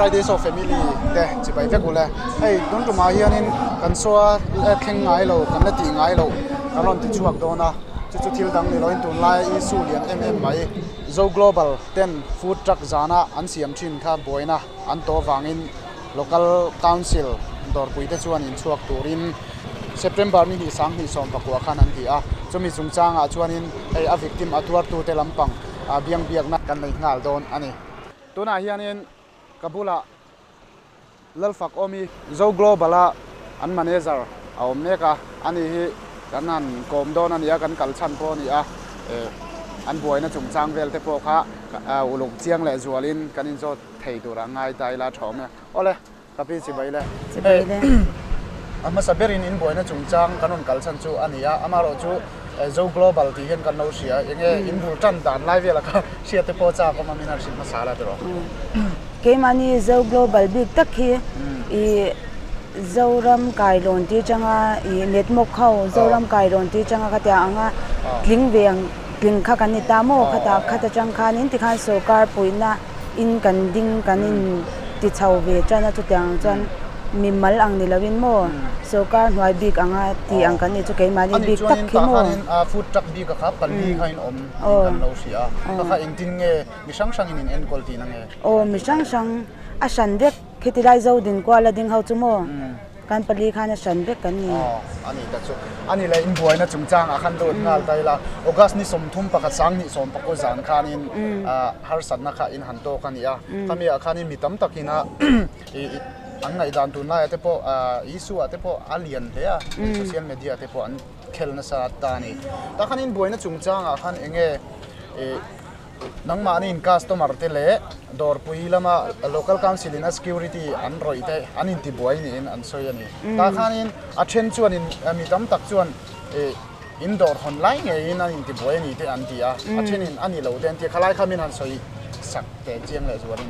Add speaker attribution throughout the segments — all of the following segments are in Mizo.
Speaker 1: Fridays of Family te chibai vek ule. Hei tun tumah hianin kan saw a thleng ngai lo kan la tih ngai loh kan rawn ti chhuak dawn a, chu chu thil dang ni loin tunlaia issue lian em em mai Zo Global ten food truck zana an siam thin kha buaina an tawh vangin Local Council dawrpui te chuan inchhuak turin September ni hnih 2019 khan an ti a, chumi chungchangah chuanin hei a victim a tuartute lampang biangbiakna kan nei nghal dawn a ni. Tunah hianin ka bulah Lalfak Awmi Zo Global-a an manager a awm mek a, ani hi kan han kawm dawn a ni a, kan kal chhan pawh a ni a, an buaina chungchang vel te pawh kha uluk chiang leh zualin kan inzawt thei turah ngai ta ila a tha awm e. Awle, ka pi chibai le.
Speaker 2: Chibai le.
Speaker 1: A hmasa berin in buaina chungchang kan rawn kal chhan chu a ni a, amaherawhchu Zo Global tih hian kan lo hria, enge in bul tan dan lai velah kha hriat te pawh chak awm a, min han hrilh hmasa la tiraw?
Speaker 2: Keimahni Zo Global bik tak hi i Zoram kailawn tih atanga i netmawk ho Zoram kailawn tih atanga khatiang anga tling ve ang tling kha kan ni ta maw khatah khat atang khanin tikhan sorkar puihna in kan ding kan in ti chho ve tan a chutiang ang chuan mimal ang ni loin maw sorkar hnuai bik anga tih ang kan nih chu keimahni
Speaker 1: Ani
Speaker 2: bik tak
Speaker 1: chuanin
Speaker 2: khi
Speaker 1: tah
Speaker 2: maw.
Speaker 1: khanin food truck bik a kha pali kha in awm tih kan lo hria a kha kha engtin nge mi hrang hrangin in enkawl tihna nge?
Speaker 2: Aw mi hrang hrang a hran vek khiti lai zo din kual a ding ho chu maw. Kan pali khan a hran vek kan ni.
Speaker 1: Aw, a ni ta chu. A ni le, inbuaina chungchangah khan lut nghal ta ila, August ni 31 2019 zan khanin harsatna kha in han tawk a ni a. Khami ah khanin mi tam takin a an ngaihdan tunlaiah te pawh Isua te pawh a lian hle a, social media te pawh an khel nasa ta a ni. Tah khan inbuaina chungchangah khan eng nge Nangmahni in customer te leh dawrpui lama local council in a security an rawih te an intibuai niin an sawi a ni. Tah khanin a then chuan in mi tam tak chuan ih in dawr hawn lai ngeiin an intibuai a ni te an ti a, a then in a ni lo te an ti a, khalai kha min han sawi sak teh chiang leh zualin.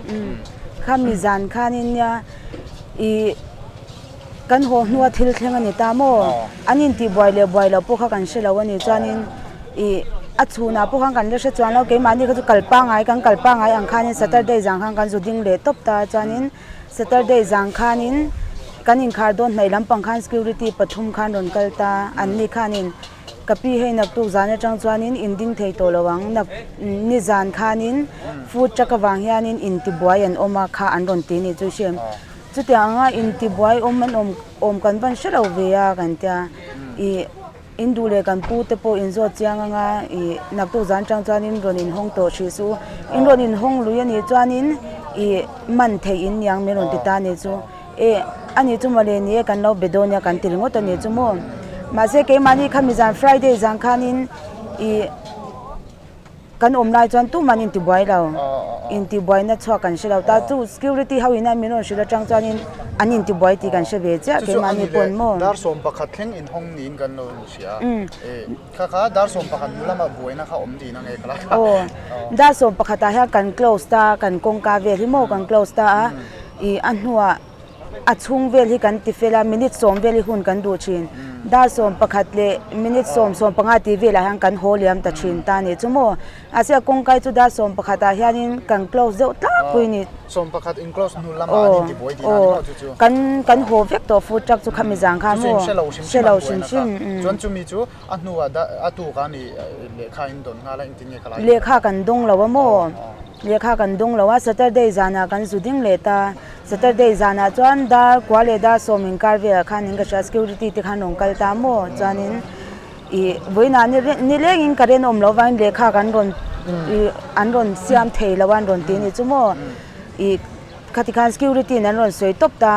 Speaker 2: Khami zan khanin nia ih kan haw hnua thil thleng a ni ta maw? An intihbuai leh buai loh pawh kha kan hre lo a ni. Chuanin ih a chhunah pawh khan kan la hre chuan lo, keimahni kha chu kal pangngai kan kal pangngai ang khanin Saturday zan khan kan zu ding leh tawp ta a. Chuanin Saturday zan khanin kan inkhar dawn hnaih lampang khan security pathum khan rawn kal ta a, anni khanin ka pi hei naktuk zan atang chuanin in ding thei tawh lo ang, nak nizan khanin food truck avang hianin intibuai an awm a kha an rawn ti a nih chu hriat. Chutiang anga intibuai awm an awm awm kan van hre lo ve a kan tia ih in duh leh kan pu te pawh inzawt chiang anga ih naktuk zan tang chuanin rawn inhawng tawh hrih suh in rawn inhawng lui a nih chuanin ih man theih in niang min rawn ti ta a nih chu eh a nih chu mawle ni e kan lo be dawn nia kan ti ringawt a nih chu maw mahse keimahni khami zan Friday zan khanin ih. Kan awm lai chuan tuman intibuai lo, intibuaina chhuak kan hre lo ta. Chu security ho ina min rawn hrilh atang chuanin an intibuai tih kan hre ve chiah keimahni pawn maw.
Speaker 1: Dar 11 thleng inhawng niin kan lo hria a, kha kha dar 11 hnu lama buaina kha awm tihna nge ka la kha.
Speaker 2: Aw, dar 11 ah hian kan close ta, kan kawngka vel hi maw kan close ta a, ih a hnuah A chhung vel hi kan ti fel a, minute 10 vel hi hun kan duh thin. Dar 11 leh minute 10, 15 tih velah hian kan haw liam ta thin ta a nih chu maw. Mahse a kawngkai chu dar 11 ah hianin kan close deuh tlangpui a ni.
Speaker 1: 11 in close hnu lamah an intibuai tih na ni maw chu chu?
Speaker 2: Kan kan haw vek tawh food truck chu khami zang kha maw?
Speaker 1: Chu chu in hre lo hrim hrim an buai na kha. Chuan chumi chu a hnuah a tuk a ni lehkha in dawn nghal a engtin nge ka lai?
Speaker 2: Lehkha kan dawng lo a maw? Lehkha kan dawng lo a, Saturday zanah kan zu ding leh ta. Saturday zanah chuan dar kua leh dar 10 inkar velah khan in ka hria security te khan rawn kal ta maw chuanin ih vawiinah ni ni lengin current awm loh vangin lehkha kan rawn ih an rawn siam thei lo a an rawn ti a nih chu maw ih khati khan security in an rawn sawi tawp ta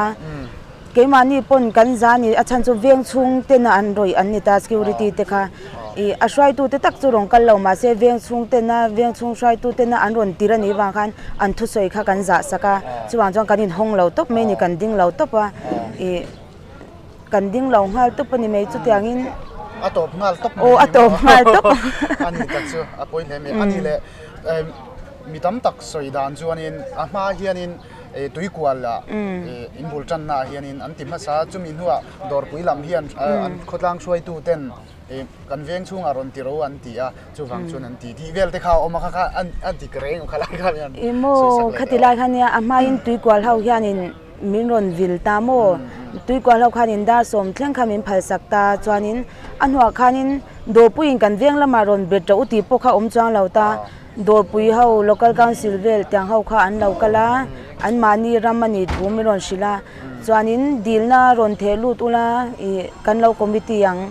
Speaker 2: keimahni pawn kan za a ni a chhan chu veng chhung ten a an rawih an ni ta security te kha. Ih a hruaitute tak chu rawn kal lo mahse veng chhung tena veng chhung hruaitu tena an rawn tir a nih vang khan an thusawi kha kan zah sak a chuvang chuan kan inhawng lo tawp mai a ni kan ding lo tawp a ih kan ding lo nghal tawp a ni mai chutiangin
Speaker 1: A tawp nghal tawp mai
Speaker 2: aw a tawp nghal tawp
Speaker 1: a ni tak chu a pawi hle mai a ni leh mi tam tak sawi dan chuanin a hma hianin tuikual ah inbul tanna ah hianin an ti hmasa chumi hnuah dawrpui lam hian an khawtlang hruaitu ten. Kan veng chhungah rawn ti ro an ti a, chuvang chuan an ti tih vel te kha a awm a, kha kha a dik reng em khalai kha hian
Speaker 2: I maw, khati lai kha nia a hmain tuikual ho hianin min rawn vil ta maw, tuikual ho khanin dar sawm thleng kha min phalsak ta chuanin a hnuah khanin dawrpuiin kan veng lamah rawn bet rawh u tih pawh kha awm chuang lo ta, dawrpui ho local council vel tiang ho kha an lo kal a, anmahni ram a nih thu min rawn hrilh a, chuanin dilna rawn theh lut ula ih kan lo committee ang.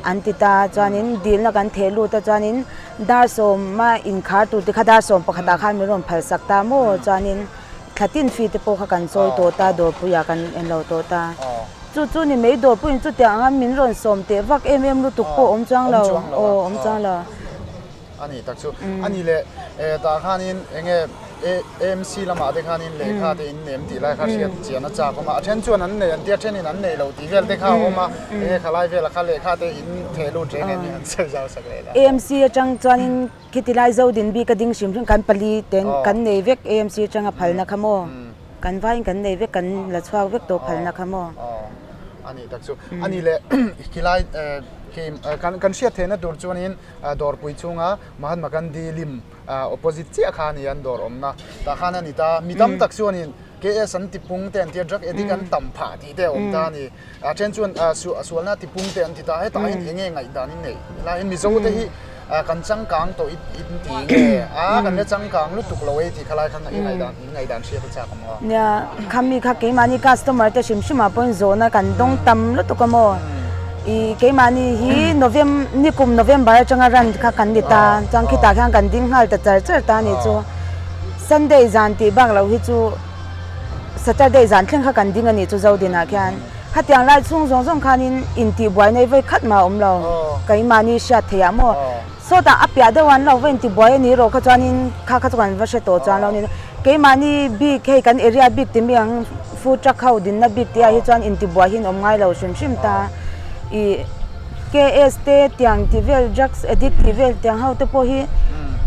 Speaker 2: An ti ta chuanin dilna kan theh lut a chuanin dar sawma inkhar tur te kha dar sawm pakhatah khan min rawn phalsak ta maw chuanin thla tin fee te pawh kha kan chawi tawh ta dawrpuiah kan en lo tawh ta chu chu ni mai dawrpuiin chutiang anga min rawn sawm teh vak em em lutuk pawh awm chuang lo aw awm chuang lo.
Speaker 1: A ni tak chu. A ni leh tah khanin eng nge AMC lamah te khanin lehkha te in nem tih lai kha hriat chian a chak awm a. A then chuan an nei an tia thenin an nei lo tih vel te kha a awm a. Eng nge khalai velah kha lehkha te in theh lut reng em an sawi zau sak leh la.
Speaker 2: AMC atang chuanin khiti lai Zodin bik a ding hrim hrim kan pali ten kan nei vek AMC atanga phalna kha maw. Kan vaiin kan nei vek kan la chhuak vek tawh phalna kha maw.
Speaker 1: A ni tak chu. A ni leh khilai khi kan hriat theihna tur chuanin Dawrpui chhunga Mahatma Gandhi lim opposite chiah kha a ni an dawr awmna tah khan a ni ta. Mi tam tak chuanin KS an tipung te an tia drug addict an tam phah tih te a awm ta a ni. A then chuan sualna tipung te an ti ta. Hetah hian eng nge ngaihdan in neih lai hian Mizo te hi kan changkang tawh in ti nge a kan la changkang lutuk lo e tih kha lai khan i ngaihdan in ngaihdan hriat a chak ang maw?
Speaker 2: Nia, khami kha keimahni customer te hrim hrim ah pawhin zawhna kan dawng tam lutuk a maw? I keimahni hi Novem nikum November atanga run kha kan ni ta chuan khitah khian kan ding nghal ta char char ta a nih chu. Sunday zan tih bak loh hi chu Saturday zan thleng kha kan ding a nih chu Zodinah khian. Khatiang lai chhung zawng zawng khanin intihbuai nei vawi khat mah a awm lo keimahni hriat theih ah maw? Sawtah a piah deuh an lo va intibuai a ni erawh kha chuanin kha kha chu kan va hre tawh chuan lo ni. Keimahni bik hei kan area bik ti mai ang food truck ho dinna bik tih ah hi chuan intibuai hi an awm ngai lo hrim hrim ta. Ih KS te tiang tih vel drugs addict tih vel tiang ho te pawh hi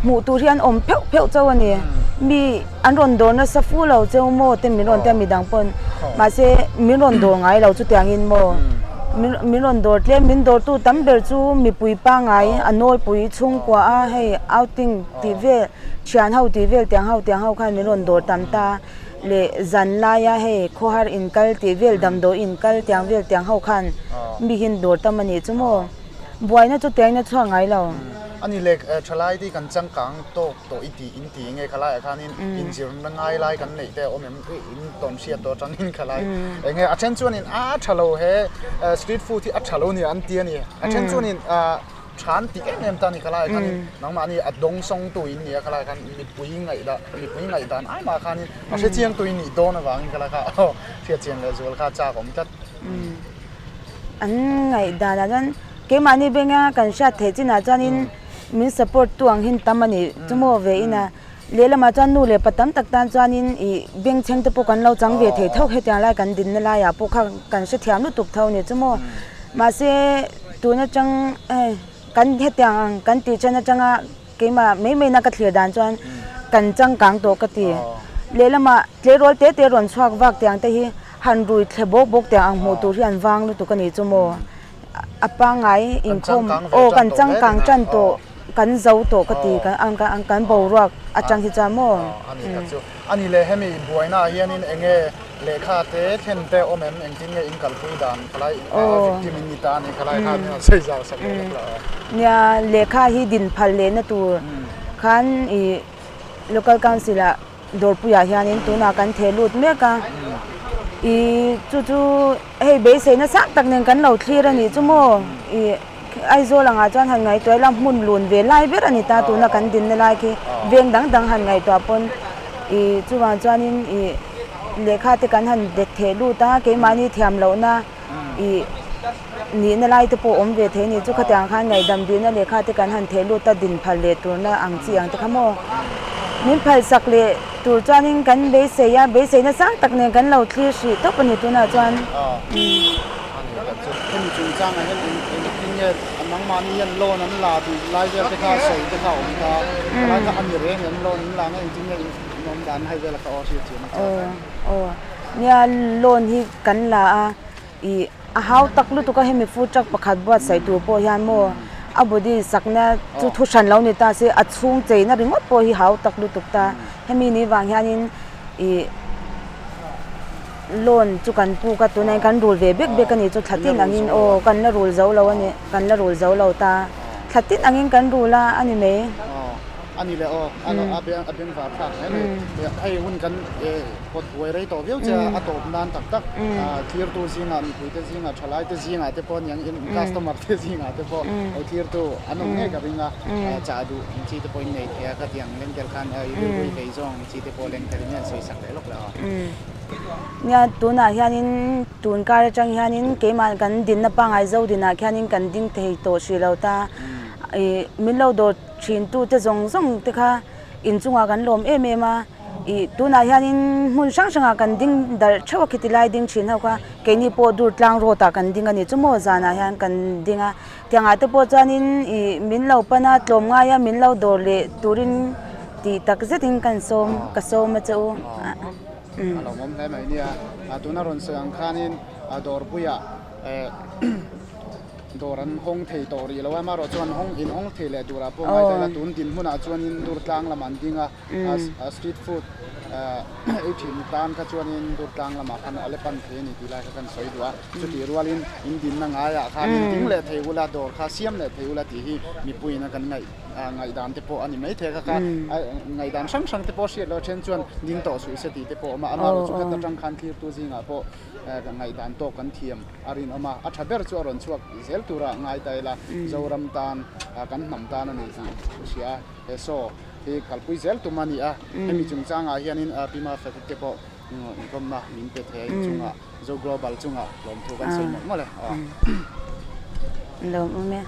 Speaker 2: hmuh tur hi an awm pheuh pheuh chauh a ni. Mi an rawn dawr nasa fu lo cheu maw te min rawn tia midang pawn mahse min rawn dawr ngai lo chutiangin maw min rawn dawr tlem min dawrtu tam ber chu mipui pangngai a nawlpui chhungkua a hei outing tih vel thian ho tih vel tiang ho tiang ho khan min rawn dawr tam ta leh zan laia hei khawhar inkal tih vel damdawi inkal tiang vel tiang ho khan mi hian dawr tam a nih chu maw buaina chu tiangin a chhuak ngai lo.
Speaker 1: A ni leh thalai te hi kan changkang tawk. Tawh i tih in ti nge khalaiah khanin inzirna ngai lai kan neih te a awm em in tawn hriat tawh atangin khalai eng nge a then chuanin a tha lo he street food hi a tha lo nia an ti a ni a then chuanin tha an ti em em ta a ni khalaiah khanin nangmahni a dawng sawng tu in nia khalaiah khan mipui ngaihdan mipui ngaihdan ai mah khanin a hre chiang tu in nih dawn avangin khalai kha aw hriat chian leh zual kha chak awm tlat.
Speaker 2: An ngaihdanah chuan keimahni benga kan hriat theih chinah chuanin. Min support tu ang hin tam a ni chu maw ve in a, lehlamah chuan nu leh pa tam tak tan chuanin ih bengchheng te pawh kan lo chang ve thei tho hetiang lai kan dinna laiah pawh kha kan hrethiam lutuk tho a ni chu maw. Mahse tun atang hei kan hetiang ang kan tih then atanga keimah mai mai na ka thlir dan chuan kan changkang tawh ka ti. Lehlamah tleirawl te te rawn chhuak vak tiang te hi han rui thle bawk bawk tiang ang hmuh tur hi an vang lutuk a ni chu maw. A pangngai inkhawm aw kan changkang tan tawh kan zo tawh ka ti kan kan boruak atang hi chuan maw.
Speaker 1: A ni tak chu. A ni leh hemi buaina ah hianin eng nge lehkha te thlen te awm em engtin nge in kalpui dan khalai victim in ni ta a ni khalai kha hian sawi zau sak leh lek lo.
Speaker 2: Nia lehkha hi din phal lehna tur khan ih local council ah Dawrpuiah hianin tunah kan theh lut mek a, ih chu chu hei beisei nasa tak nen kan lo thlir a nih chu maw ih Aizawl angah chuan han ngaihtuah ila hmun lun ve lai ber a ni ta tuna kan dinna lai khi veng dang dang han ngaihtuah pawn ih chuvang chuanin ih lehkha te kan han theh lut a keimahni thiam lohna ih nihna lai te pawh awm ve thei a ni chu khatiang khan ngaihdam dihna lehkha te kan han theh lut a din phal leh turna ang chi ang te kha maw min phal sak leh tur chuanin kan beisei a beisei na sang tak nen kan lo thlir hrih tawp a ni tunah chuan.
Speaker 1: Hemi chungchangah hian engtin nge nangmahni hian loan an la tih lai vel te kha sawi te kha a awm ta helai kha a ni reng em loan an la nge engtin nge in awm dan hei vel a kha aw hriat chian a chak.
Speaker 2: Aw nia loan hi kan la a ih. A hau tak lutuk a hemi food truck pakhat buatsaih tur pawh hian maw a body sakna chu thu hran lo ni ta se a chhung cheina ringawt pawh hi hau tak lutuk ta. Hemi ni vang hianin ih loan chu kan puk a tunah hian kan rul ve bek bek a ni chu thla tin angin aw kan la rul zo lo a ni kan la rul zo lo ta. Thla tin angin kan rul a a ni mai.
Speaker 1: A ni le aw, a bengvar thlak hle mai. Hei hun kan kawt buai rei tawh viau che a, a tawp nan tak tak thirtu zingah mipuite zingah thalaite zingah te pawh aniang in customer te zingah te pawh lo thirtu an awm ngei ka ring a, chah duh ang chi te pawh in nei thei a, khatiang lengtel khan i rilru i vei zawng ang chi te pawh lengtel in hian sawi sak leh lawk leh aw.
Speaker 2: Nia tunah hianin tun kar atang hianin keimah kan dinna pangngai zo dinah khianin kan ding thei tawh hrih lo ta, ih min lo dawr Thintute zawng zawng te kha inchungah kan lawm em em a, ih tunah hianin hmun hrang hrangah kan ding darh theuh a khiti lai ding thin ho kha keini pawh dur tlang road ah kan ding a ni chu maw zanah hian kan ding a, tiangah te pawh chuanin ih min lo pan a tlawm ngai a min lo dawr leh turin tih tak zetin kan sawm ka sawm a che u.
Speaker 1: A lawmawm hle mai nia, tuna rawn sawi ang khanin dawrpuiah eh. Dawr an hawng thei tawh rih lo a, amaherawh chuan hawng in hawng thei leh turah pawh ngai ta ila tun dinhmunah chuanin Durtlang lamah an ding a, street food ei thin tan kha chuanin Durtlang lamah khan a la pan thei a ni tih lai kha kan sawi duh a, chutih rualin in dinna ngaiah khan in ding leh thei ula dawr kha siam leh thei ula tih hi mipuiin a kan ngaih ngaihdan te pawh a ni maithei a kha kha ngaihdan hrang hrang te pawh hriat loh a then chuan ding tawh suh se tih te pawh a awm a, amaherawh chu khata tang khan thlirtu zingah pawh ngaihdan tawk kan thiam. A rinawm a, a tha ber chu a rawn chhuak zel tura ngai ta ila, Zoram tan, kan hnam tan a ni tih ka hria a, he show hi kalpui zel tum a ni a, hemi chungchangah hianin Pi Mafek te pawh inkawmna min pe thei a, inchungah Zo Global chungah lawmthu kan sawi mawlh mawlh e.
Speaker 2: Lawmawm e.